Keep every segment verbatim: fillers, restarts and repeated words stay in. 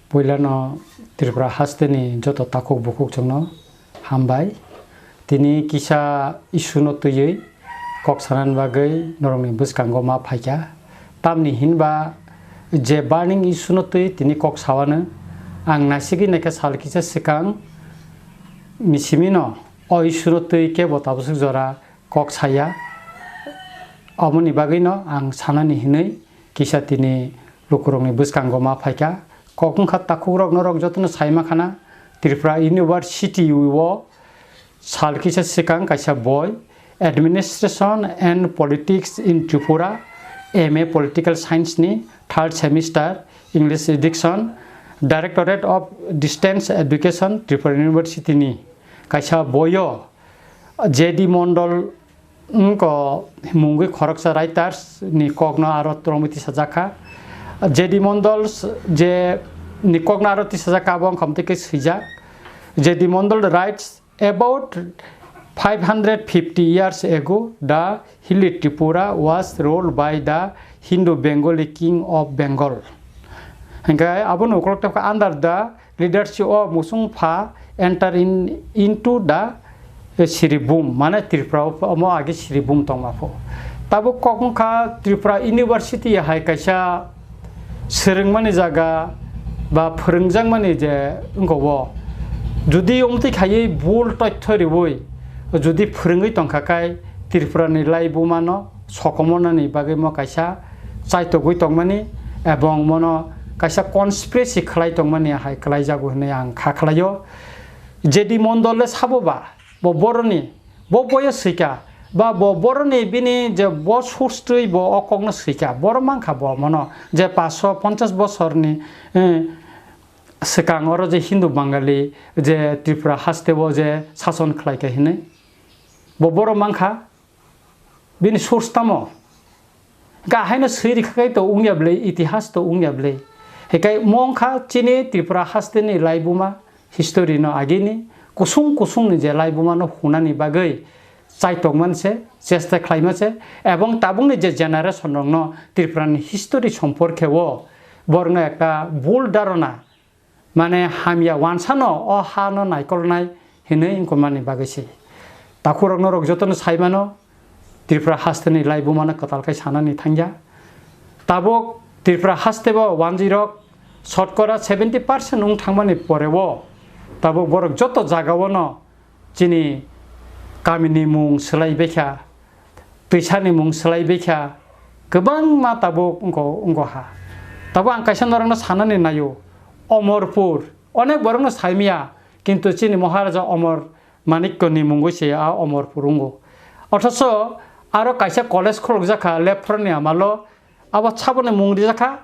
Puilano Tripura hasteni joto takhuk bukhuk chwngno hambai. Tini kisa issue no twiwi kok sanani bagwi norokni bwskango ma phaikha. Tamni hinba je burning issue no twi tini kok sawano ang naisigwi naikha sal kisa swkang ni simino o issue no twi kebo tabaswk jora kok saya. Omoni bagwino ang sanani hinwi kisa tini lukurokni bwskango ma phaikha. Kok wngkha takhukrok norok jotono saima khana Tripura University o sal kisa swkang kaisa boi Administration and Politics in Tripura, M A Political Science ni third semester, English edition, Directorate of Distance Education, Tripura University ni kaisa boio J D Mondol wngkha mungwi khoroksa writers ni kokno aro twrwngwi tisajak kha. J D Mondol s-, je ni kokno aro tisajak kha, abo wngkha mwtwi khe swijak. J D Mondol writes, "About five hundred fifty years ago, the hilly Tripura was ruled by the Hindu Bengali king of Bengal." Hingkhe abono ukolog tongkha, under the leadership of Musung Pha enter in, into the, eh, Siribhum, mane Tripura o, omo age Siribhum tongma pho. Tabuk kok wngkha Tripura University hai kaisa swrwngmani jaga ba phwrwngjakmani je wngkha o. Jodi omtwi khaiwi bul toitho riwi jodi phwrwngwi tongkha kai Tripura ni laibuma no sokomornani bagwi mo kaisa chaitogwi tongmani ebong mono kaisa conspiracy khlai tongmani hai khlaijago hinwi ang kha khlaio. J D Mondol le sabo ba, bo boroni, bo boyo swika, ba bo boroni bini je bo source twi bo o kokno swika, boro mankha bo mono je paanch sho ponchash bosorni, eh, swkang oro je Hindu Bangali je Tripura haste o je sason khlaikha hinwi. Bo boro mankha, bini source tamo? Ga haino swi rikha khai to wngya bwle, itihas to wngya bwle. Hikai mo wngkha chini Tripura hasteni laibuma, history no agini kusung kusungni je laibuma no hunani bagwi chaitokman se, chesta khlaima se, ebong tabukni je generation rokno Tripura ni history somporkhe o borokno ekta bul dharona, mane hamya wansano o ha no naikolnai hinwi wngkukmani bagwi se. Takhurok norok jotono saimano, Tripura hasteni laibumano kwtal khai sanani thangya. Tabuk Tripura hastebo wanjwirok sotkora seventy percent wng thangmani poreo tabuk borok joto jagao no chini kamini mung swlai baikha, twisani mung swlai baikha, kwbangma tabuk wngko, wngko ha. Tabuk ang kaisa norokno sanani naio, Omorpur, onek borokno saimya, kintu chini Maharaja Omor Manikyoni mungwi se a Omorpur wngo. Othocho aro kaisa college khulukjakha Lephroni amalo, abo saboni mung rijakha,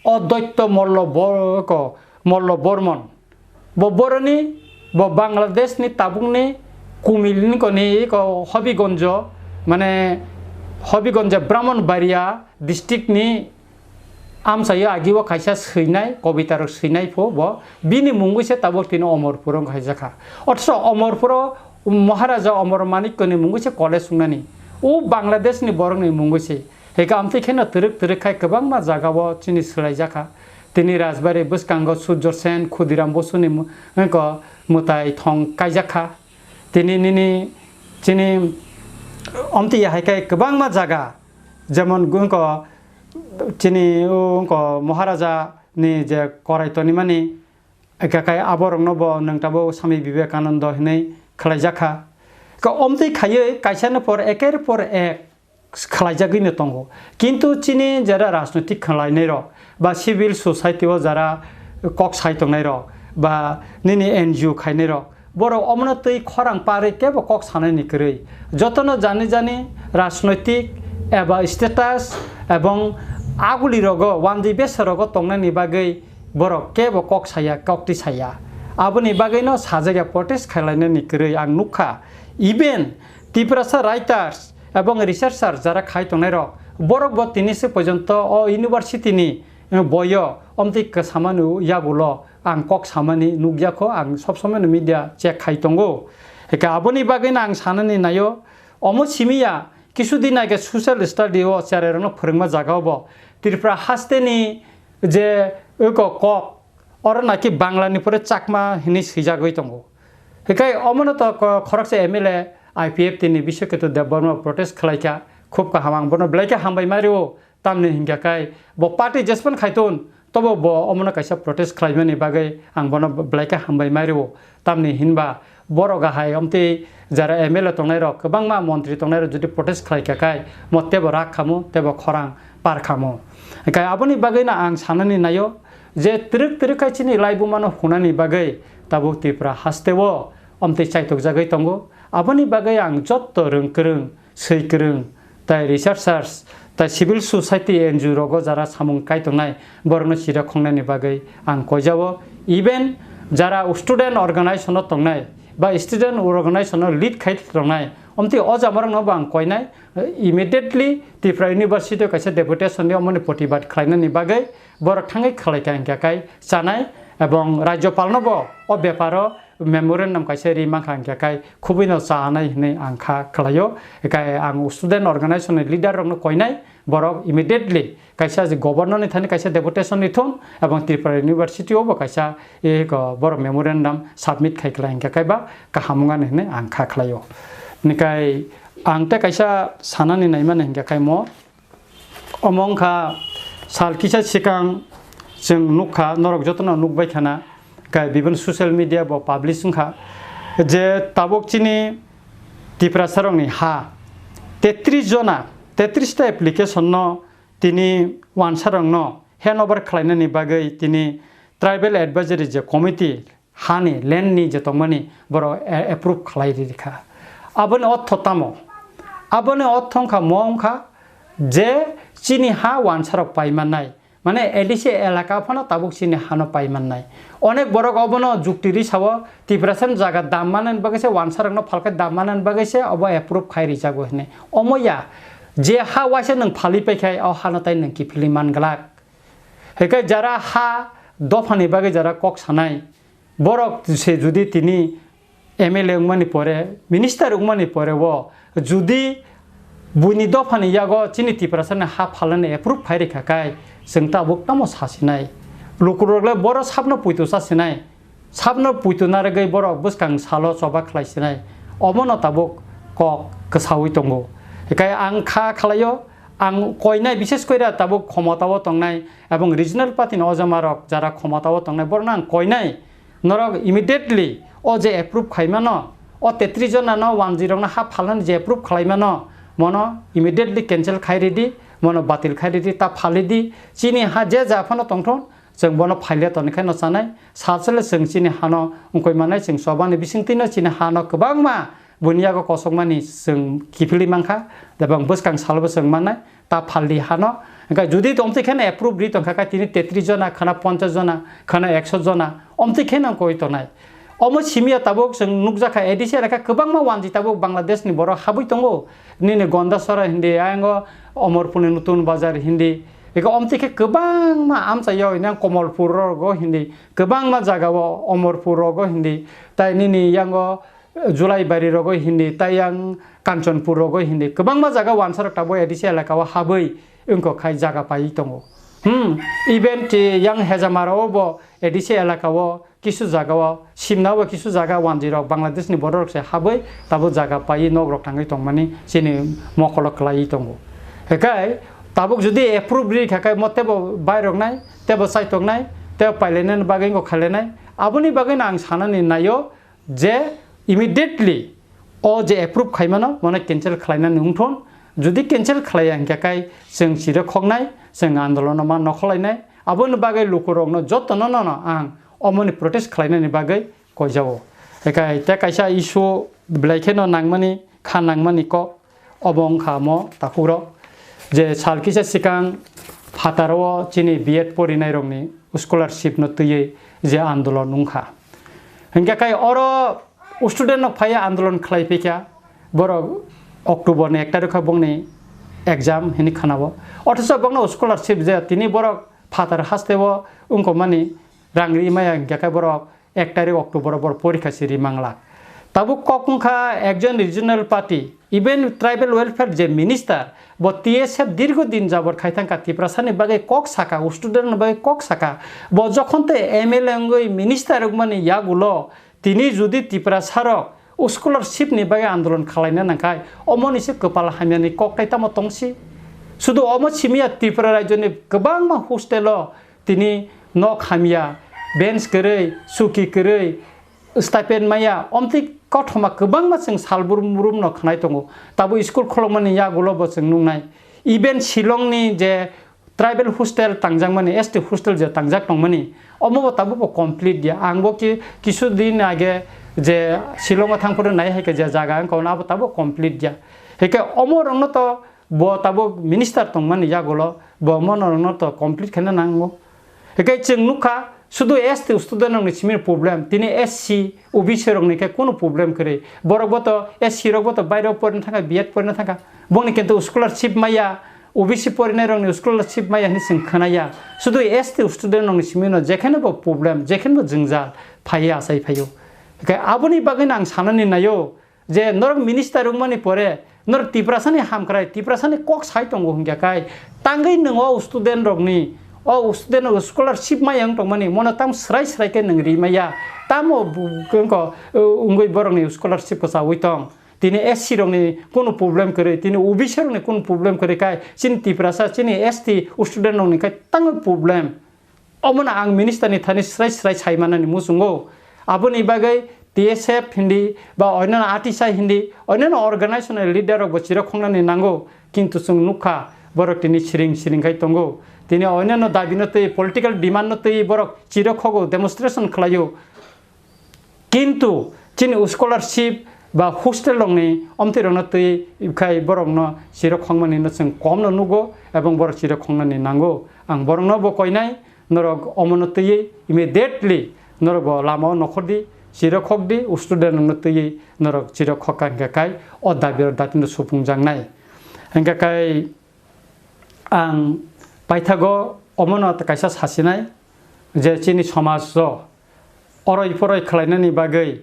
Advaita Mollo Bo-, ko, Mollo Bormon. Bo boroni, bo Bangladesh ni tabukni Kumil ni koni ko Hobigonjo, mane Hobigonjo Brahmanbaria district ni amchaio agi o kaisa swinai, kobita rok swinai pho bo, bini mungwi se tabuk tini Omorpur wng kaijakha. Othocho Omorpuro Maharaja Omor Manikyoni mungwi se college wngnani. O Bangladesh ni borokni mungwi se. Hika amtwi kheno twrwk twrwk khai kwbangma jagao chini swlaijakha. Tini Rajbari bwskango Surjo Sen, Khudiram Bosuni mu-, wngko mwtai thong kaijakha. Tini nini chini omtwi hai khai kwbangma jaga, jemon wngko chini wngko Maharaja ni je korai tonimani, eka kai aborokno bo nwng tabuk Swami Vivekananda hinwi khlaijakha. Ka omtwi khaiwi kaisano por eker por ek khlaijagwino tongo. Kintu chini jara rajnoitik khlainairok ba civil society o jara kok sai tongnairok ba nini N G O khainairok, borok omono twi khorang parwi kebo kok sanani kwrwi. Jotono jani jani rajnoitik eba status ebong agulirogo, wanjwi besarogo tongnani bagwi borok kebo kok saya, kok tisaya. Aboni bagwino sajagya protest khlainani kwrwi ang nukha. Even Tiprasa writers ebong researcher jara khai tongnairok, borok bo tini se porjonto o university ni, eh, boyo omtwi kwsamani yagulo ang kok samani nukjakho, ang sob somoino media check khai tongo. Hika aboni bagwino ang sanani naio, omo simiya kisu din age social study o cherai rokno phwrwngma jaga o bo Tripura hasteni je eko kok Oro naki Bangla ni pore Chakma hinwi swijagwi tongo. Hikai omono to ko-, khoroksa M L A I P F T ni Biswaketu Debbarma protest khlaikha, khub kaham, ang bono belai khe hambai ma rio, tamni hinkha khai bo party jespan khaiton, tobo bo omono kaisa protest khlaimani bagwi ang bono belai khe hambai ma rio, tamni hinba borok ahai omtwi jara M L A tongnai rok, kwbangma montri tongnai rok jodi protest khlaikha khai mo tebo rak khamo, tebo khorang par khamo. Hikai aboni bagwino ang sanani naio je twrwk twrwk khai chini laibumano hunani bagwi tabuk Tripura hasteo omtwi chaitokjagwi tongo. Aboni bagwi ang jotto rwng kwrwng, swi kwrwng, tai researchers, tai civil society N G O rogo jara samung kai tongnai, borokno chira khongnani bagwi ang koijao. Even jara student organization-o tongnai ba student organization-o lead khai tongnai, omtwi o jamarokno bo ang koinai, immediately Tripura University-o kaisa deputation-ni omoni protibad khlainani bagwi borok thangwi khlaikha hinkha khai chanai, ebong Rajyopalno bo o beparo memorandum kaisa ri mankha hinkha khai khubui no chanai hinwi ang kha khlaio. Hikai ang student organization ni leader rokno koinai, borok immediately kaisa je governor ni thani kaisa deputation ni thun ebong Tripura University o bo kaisa, eh, ko borok memorandum submit khai khlai hinkha khai ba kaham wngani hinwi ang kha khlaio. Hikai ang te kaisa sanani naimani hinkha khai mo Omo wngkha sal kisa sikang chwng nukha, norok jotono nukbai khana, kai bibini social media bo publish wngkha je tabuk chini Tiprasarokni ha tetris jona, tetris ta application no tini wansarokno hand over khlainani bagwi tini tribal advisory je committee hani land ni je tongmani borok a-, approve khlai rikha. Aboni ortho tamo? Aboni ortho wngkha mo wngkha je chini ha wansarok pai mannai, mane A D C elaka phano tabuk chini hano pai mannai. Onek borok obono jukti ri sao, Tiprasani jaga dam manani bagwi se wansarokno phalkhe dam manani bagwi se obo approve khai rijago hinwi. Omo ya, je ha waisa nwng phali paikhe o hano tai nwng kiphilwi man glak. Hinkhe jara ha dophani bagwi jara kok sanai, borok se judi tini M L A wngmani pore, minister wngmani pore o judi buini dophani yago chini Tiprasani ha phalnani approve khai rikha khai, chwng tabuk tamo sasinai? Lukurok le boro sabno puitu sasinai. Sabno puitu narwgwi borok bwskang salo choba khlai sinai, omono tabuk kok kwsaui tongo. Hikai ang kha khlaio, ang koinai, bishes koira tabuk khomotao tongnai ebong regional party ni ojamarok jara khomotao tongnai, borokno ang koinai, norok immediately o je approve khaimano, o tetris jona no wanjwi rokno ha phalnani je approve khlaimano, mono immediately cancel khai ridi, mono batil khai ridi, ta phali di. Chini ha je ja phano tongthon, chwng bono phaile tonikhai no chanai, salsele chwng chini hano wngkoi manai, chwng chobani bisingtwino chini hano kwbangma buini yago kosokmani chwng kiphilwi mankha, ebong bwskang salobo chwng mannai, ta phaldi hano. Hinkhe judi omtwi kheno approve ri tongkha kha tini tetris jona, khana ponchash jona, khana ekso jona, omtwi kheno wngkoi tonai. Omo simiya tabuk chwng nukjakha A D C elaka kwbangma wanjwi tabuk Bangladesh ni borok habwi tongo. Nini Gondasora hindi, ayang o Omorpur ni Nutun Bazar hindi. Eko omtwi khe kwbangma amchaio, nang Komolpur rogo hindi, kwbangma jagao Omorpur rogo hindi, tai nini yango Julaibari rogo hindi, tai yang Kanchanpur rogo hindi, kwbangma jaga wansarok tabuk A D C elakao habwi wngkok khai jaga paiwi tongo. Hmm, even yang Hejamarao bo A D C elakao kisu jagao, Simnao kisu jaga wanjwirok Bangladeshni bororok se habwi tabuk jaga paiwi nokrok tangwi tongmani chini mokolo kwlaiwi tongo. Hikai tabuk jodi approve ri kha khai mo tebo bairoknai, tebo chaitoknai, tebo pailainani bagwi wngkha khailainai. Aboni bagwino ang sanani naio je immediately o je approve khaimano, mono cancel khlainani wngthon. Jodi cancel khlaiya hinkhe khai chwng chirikhoknai, chwng andolono ma nokholainai. Aboni bagwi lukurokno jotono nono ang omoni protest khlainani bagwi koijao. Hikai te kaisa issue belai kheno nangmani, kha nangmani kok, obo wngkha omo taphukrok je sal kisa sikang phataro chini B Ed porinairokni scholarship no twiwi je andolon wngkha. Hinkhe khai oro student rok phaiya andolon khlai phikha, borok October ni ek tarikh o bongni exam hinwi khanao. Othocho bongno scholarship je tini borok phatar hasteo wngkokmani rang ri maya hinkhe khe borok ek tarikh October o borok porikha se ri manglak. Tabuk kok wngkha ekjon regional party, even tribal welfare je minister, bo T S F dirgo din jabor khai thangkha, Tiprasani bagwi kok saka, student ni bagwi kok saka. Bo jokhon te M L A wngwi minister wngmani yagulo tini judi Tiprasarok scholarship ni bagwi andolon khwlaina nangkhai, omoni se kwpal hamyani kok tai tamo tongsi? Sudu omo simiya, Tripura rajyoni kwbangma hostel o tini nok hamya, bench kwrwi, chuki kwrwi, stipend maya, omtwi kothoma kwbangma chwng sal brum brum no khwnai tongo. Tabuk school kholokmani yagulo bo chwng nuknai. Even Shillong ni je tribal hostel tangjakmani, S T hostel je tangjak tongmani, omo bo tabuk bo complete ya. Ang bo ki-, kisu din age je Shillong o thang phuru nai hai khe je jaga wngkha, abo tabuk complete ya. Hai khe omo rokno to bo tabuk minister tongmani yagulo bo omo rokno to complete khaina nango. Hikai chwng nukha, sudu S T student rokni simi problem, tini S C, O B C rokni khe kunu problem kwrwi. Borok bo to, S C rok bo to bairo porina thangkha, B Ed porina thangkha. Bongni kintu scholarship maya, O B C porinai rokni scholarship maya hinwi chwng khwnaya. Sudu S T student rokni simi no jekheno bo problem, jekheno bo jwngjal phaiya, achai phaio. Hikai aboni bagwi no ang sanani naio, je norok minister wngmani pore norok Tiprasani hamkrai, Tiprasani kok sai tongo hwnkha kai, tangwi nwng o student rokni, o student rok scholarship maya wng tongmani, mono tam srai srai khe nwng ri maya, tamo bu-, wngko, wngwi borokni scholarship kwchaui tong. Tini S C rokni kunu problem kwrwi, tini O B C rokni kunu problem kwrwi kai, chini Tiprasa, chini S T student rokni kai tangwi problem. Omono ang minister ni thani srai srai sai manani muchungo. Aboni bagwi T S F hindi ba oinano atisa hindi, oinano organization ni leader rok bo chirok khongnani nango, kintu chwng nukha borok tini siring siring khai tongo. Tini oinano dabi no twi, political demand no twi borok chirok khogo, demonstration khlaio. Kintu chini scholarship ba hostel rokni omtwi rokno twi khai borokno chirok khongmani no chwng kom no nugo ebong borok chirok khongnani nango. Ang borokno bo koinai, norok omono twiwi immediately norok bo lama o nokhor di, chirok khok di, student rokno twiwi norok chirok khok kha hingkha kai o dabi rok datino supung jaknai. Hingkha kai ang paithago omono kaisa sasinai je chini somaj o oroi poroi khlainani bagwi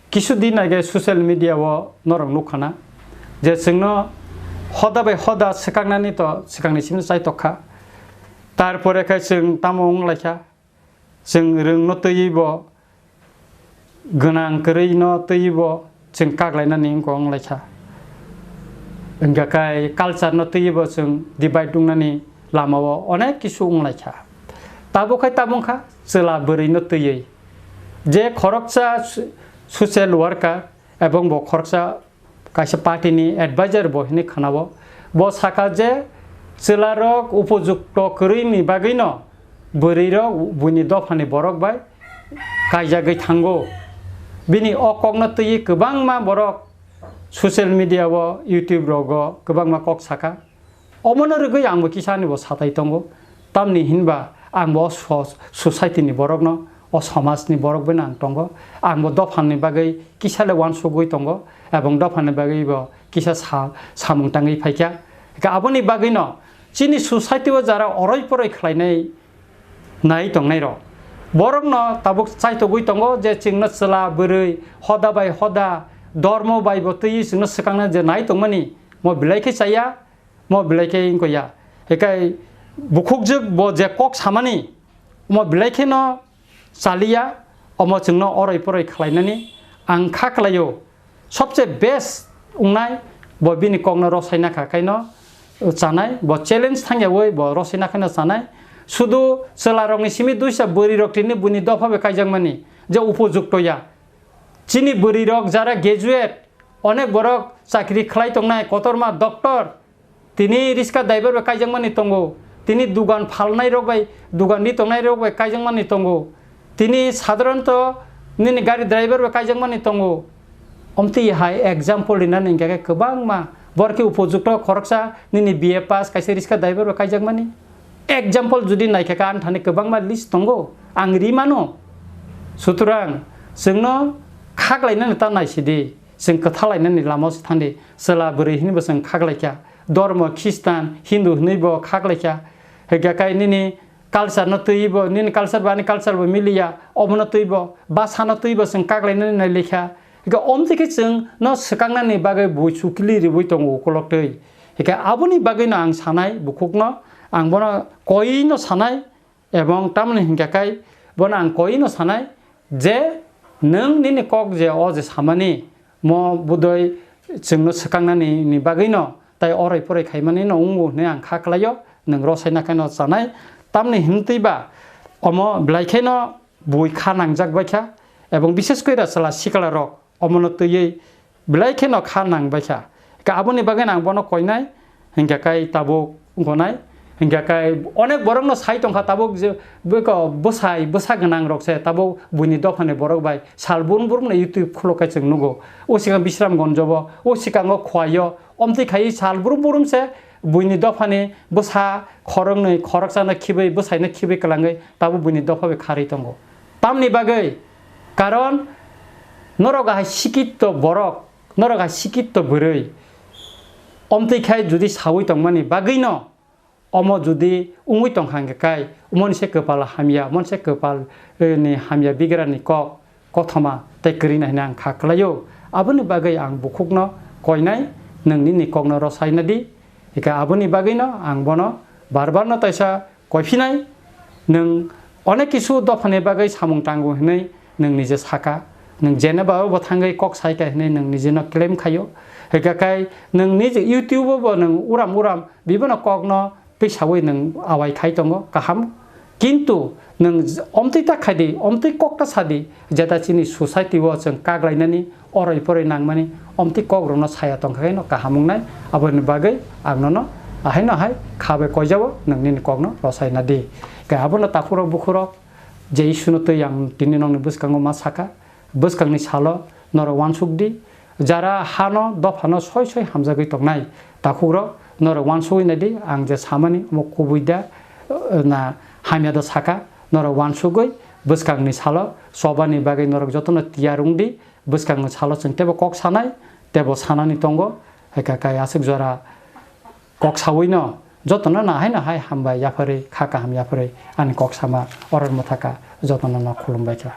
kisu din age social media o norok nukha na je chwngno hoda bai hoda swkaknani to swkangni simi chai tokkha. Tarpore khe chwng tamo wng laikha, chwng rwngno twiwi bo gwnang kwrwi no twiwi bo chwng kak lainani wngkha wng laikha. Hingkha kai culture no twiwi bo chwng divide wngnani lama o onek kisu wng laikha. Tabuk khai tabung kha chwla bwrwi no twiwi. Je khoroksa so-, social worker ebong bo khoroksa kaisa party ni advisor bo hinwi khwnao. Bo saka je chwla rok upojukto kwrwi ni bagwi no bwrwi rok buini dopha ni borok bai kaijagwi thango. Bini o kok no twiwi kwbangma borok social media o, YouTube rogo kwbangma kok saka. Omono rwgwi angbo kisa ani bo satai tongo. Tamni hinba angbo o so-, society ni borokno, o somajni borok bai ang tongo. Angbo dophani bagwi kisa le uansugwi tongo, ebong dophani bagwi bo kisa sa-, samung tangwi phaikha. Hwnkhe aboni bagwino chini society o jara oroi poroi khlainai nai tongnai rok. Borokno tabuk chaitogwi tongo je chwngno chwla bwrwi hoda bai hoda dormo bai bo twiwi chwngno swkangna je nai tongmani mo belai khe chaya, mo belai khe wngkha ya. Hikai bukhukjwk bo je kok samani mo belai kheno chaliya, omo chwngno oroi poroi khlainani ang kha khlaio. Sobse best wngnai bo bini kokno rosai nakha khaino chanai, bo challenge thangyawi bo rosai nakhaino chanai. Sudu chwlarokni simi duisa bwrwirok tini buini dopha bai kaijakmani je upojukto ya. Chini bwrwirok jara graduate, onek borok chakri khlai tongnai, kotorma doctor, tini riska driver bai kaijakmani tongo, tini dugan phalnai rok bai, dugan ri tongnai rok bai kaijakmani tongo, tini sadharanto nini gari driver bai kaijakmani tongo. Omtwi hai example rinani hingkha khe kwbangma, borok khe upojukto khoroksa nini B A pass kaisa riska driver bai kaijakmani. Example judi naikha khe ani thani kwbangma list tongo, ang ri mano. Sutrang chwngno khaklainani ta naisidi. Chwng kwthalainani lamao se thangdi, chwla bwrwi hinwi bo chwng khaklaikha, dormo Khristan, Hindu hinwi bo khaklaikha. Hwnkhe kai nini culture no twiwi bo, nini culture bo ani culture bo miliya, omono twiwi bo, bhasha no twiwi bo chwng kaklainani nailikha. Hingke omtwi khe chwng no swkaknani bagwi bui chukli riwi tongo ukolok twi. Hingke aboni bagwino ang sanai bukhukno, ang bono koino sanai, ebong tamoni hingka kai bono ang koino sanai je nwng nini kok je o je samani mo budoi chwngno swkaknani ni bagwino tai oroi poroi khaimani no wngo hwnwi ang kha kwlaio, nwng rosai nakhai no chanai. Tamni hintwi ba omo belai kheno bui kha nangjak baikha, ebong bishes koi ra chwla sikla rok omono twiwi belai kheno kha nang baikha. Ka aboni bagwi ang bono koinai, hingka kai tabuk gonai, hingka kai onek borokno sai tongkha tabuk je bwko bwsai bwsa gwnang rok se tabuk buini dophani borok bai sal burum burum no YouTube khulo kai chwng nugo. O sikang Bisramgonjo bo, o sikango Khowai o, omtwi khai sal burum burum se buini dophani bwsa khoroknwi khoroksano khibwi bwsaino khibwi kwlangwi tabuk buini dopha bai kharwi tongo. Tamni bagwi? Karon norok hai sikitto borok, norok hai sikitto bwrwi, omtwi khai judi sawi tongmani bagwino, omo judi wngwi tongkha hingke kai, omoni se kwpal hamya, omoni se kwpal, eh, ni hamya bigrani kok, kothoma tei kwrwina hwnwi ang kha kwlaio. Aboni bagwi ang bukhukno koinai, nwng nini kokno rosai nadi. Hingke aboni bagwino ang bono bar barno taisa koiphinai, nwng onek kisu dophani bagwi samung tango hwnwi nwng nije saka, nwng jeneba bo thangwi kok saika hwnwi nwng nijeno claim khaio. Hingke kai nwng nije YouTube o bo nwng uram uram bibono kokno twisawi nwng awai khai tongo, kaham. Kintu nwng omtwi ta khaidi, omtwi kok ta sadi, jeta chini society o chwng kak lainani, oroi poroi nangmani, omtwi kok rokno saya tongkha khe no kaham wngnai, aboni bagwi ang nono ahaino hai kha bai koijabo, nwng nini kokno rosai nadi. Khe abono takhurok bukhurok je isuno twi ang tini nokni bwskango ma saka, bwskangni salo norok uansuk di, jara hano dophano soi soi hamjagwi tongnai takhukrok, norok uansugwi nai di, ang je samani omo kubui da, eh, na hamya da saka, norok uansugwi bwskangni salo chobani bagwi norok jotono tiyar wng di, bwskangni salo chwng teibo kok sanai, teibo sanani tongo, hai kha kai aswk jora kok sawino jotono nahai nahai hambai yapharwi, kha kaham yapharwi ani kok sama oror mwthaka jotono no khulumbai kha.